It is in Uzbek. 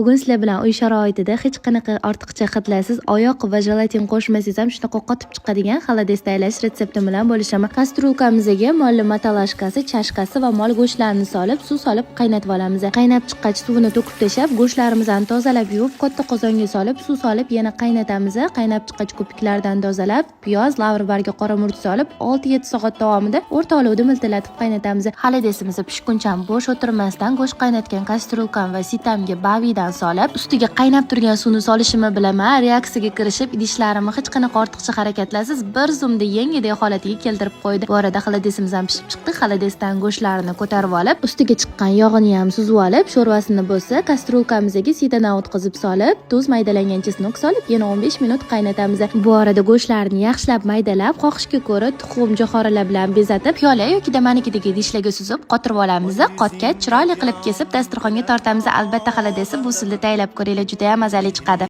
Bugun sizlar bilan uy sharoitida hech qanaqa ortiqcha hidlarsiz, oyoq va jelatin qo'shmasangiz ham shunaqa qotib chiqadigan холодец tayyorlash retsepti bilan bo'lishaman. Kastrulkamizga molli matalashkasi, chashkasi va mol go'shtlarini solib, suv solib qaynatib olamiz. Qaynab chiqqach, suvini to'kib tashlab, go'shtlarimizni tozalab yuvib, katta qozonga solib, suv solib yana qaynatamiz. Qaynab chiqqach, ko'piklardan tozalab, piyoz, lavr bargi, qora murch solib, 6-7 soat davomida o'rta olovda miltillatib qaynatamiz. Холодец imiz pishguncha bo'sh o'tirmasdan, go'sht qaynatgan kastrulkam va sitamga bavidan solib, ustiga qaynab turgan suvni solishimni bilaman, reaksiyaga kirishib, idishlarimni hech qanaqa ortiqcha harakatlarsiz bir zumda yengidek holatiga keltirib qo'ydi. Bu orada холодец imiz ham pishib chiqdi. Холодец dan go'shtlarni ko'tarib olib, ustiga chiqqan yog'ini ham suzib olib, sho'rvasini bo'lsa kastrulkamizga sitadan o'tkazib solib, tuz, maydalangan чеснок solib, yana 15 minut qaynatamiz. Bu orada go'shtlarni yaxshilab maydalab, xohishga ko'ra tuxum, jo'xorilar bilan bezatib, piyola yoki manikidagi idishlarga suzib qotirib olamiz. Qotgach, chiroyli qilib kesib, dasturxonga tortamiz. Albatta, холодец ni bu usulda tayyorlab ko'ringlar, juda ham mazali chiqadi.